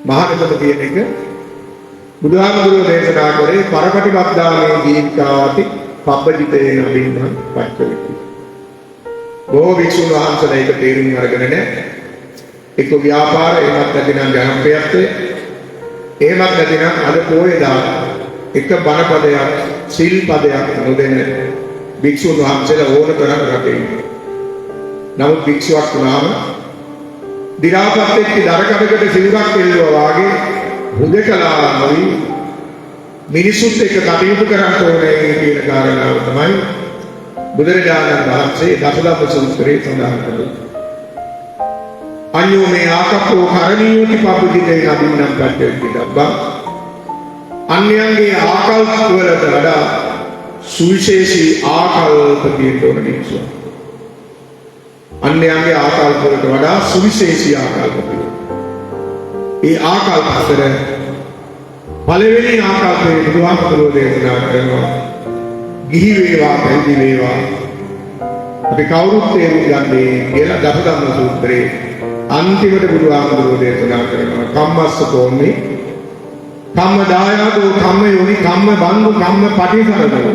මහානකම තියෙන එක බුදුහාමුදුරුවෝ දේශනා කරේ පරපටිපද්දාමේ ජීවිකාති පබ්බජිතේන අභින්නම් පච්චවෙක්ඛති. බොහෝ භික්ෂුන් වහන්සේලා ඒක තේරුම් අරගෙන නැහැ. එක්ක ව්‍යාපාර, එහෙමත් නැතිනම් ජනප්‍රියත්වය, එහෙමත් නැතිනම් අද පොයදා එක බණපදයක් සිල් පදයක් නොදෙන භික්ෂුන් වහන්සේලා ඕන තරම් රටේ ඉන්නවා. නමුත් භික්ෂුවක් වුණාම දි รา පත් වෙච්ච දර කඩකට සිවුරක් එල්ලුවා වාගේ හුදකලා නොවි මිනිසුත් එක්ක කටයුතු කරන්න ඕනේ කියන කාරණාව තමයි බුදුරජාණන් වහන්සේ දසධම්ම සූත්‍රයේ සඳහන් කළේ. අඤ්ඤෝ මේ ආකප්පෝ කරණීයෝති පබ්බජිතේන අභින්නම් පච්චවෙක්ඛිතබ්බං. අන්‍යයන්ගේ ආකල්ප වලට වඩා සුවිශේෂී ආකල්ප තියෙන්න ඕන භික්ෂුව. අන්‍යයන්ගේ ආකල්ප වලට වඩා සුවිශේෂී ආකල්ප තියෙනවා. ඒ ආකල්ප අතර පළවෙනි ආකල්පයේ බුදුහාමුදුරුවෝ දේශනා කරනවා, ගිහි වේවා පැවිදි වේවා අපි කවුරුත් තේරුම් ගන්නේ කියලා. දසධම්ම සූත්‍රයේ අන්තිමට බුදුහාමුදුරුවෝ දේශනා කරනවා, කම්මස්ස කෝමි කම්ම දායාදෝ කම්ම යෝනි කම්ම බන්දු කම්ම පටිසරණෝ.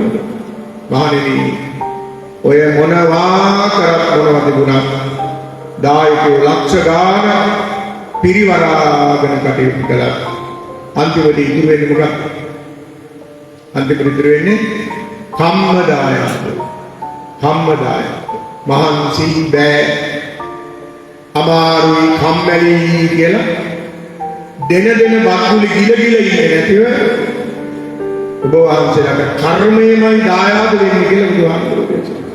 මහණෙනි, ඔය මොනවා කරත් මොනවා තිබුණත් දායකයෝ ලක්ෂ ගාන පිරිවරාගෙන කටයුතු කළා, අන්තිමට ඉතුරු වෙන්නේ මොකක්ද? අන්තිමට ඉතුරු වෙන්නේ කම්ම දායාදෝ. කම්ම දායාදෝ. මහන්සි බෑ, අමාරුයි, කම්මැලි කියලා දෙන දෙන බත්ගුලි ගිල ගිල ඉන්නේ නැතිව ඔබ වහන්සේලාට කර්මයමයි දායාද වෙන්නේ කියලා බුදුහාමුදුරුවෝ දේශනා.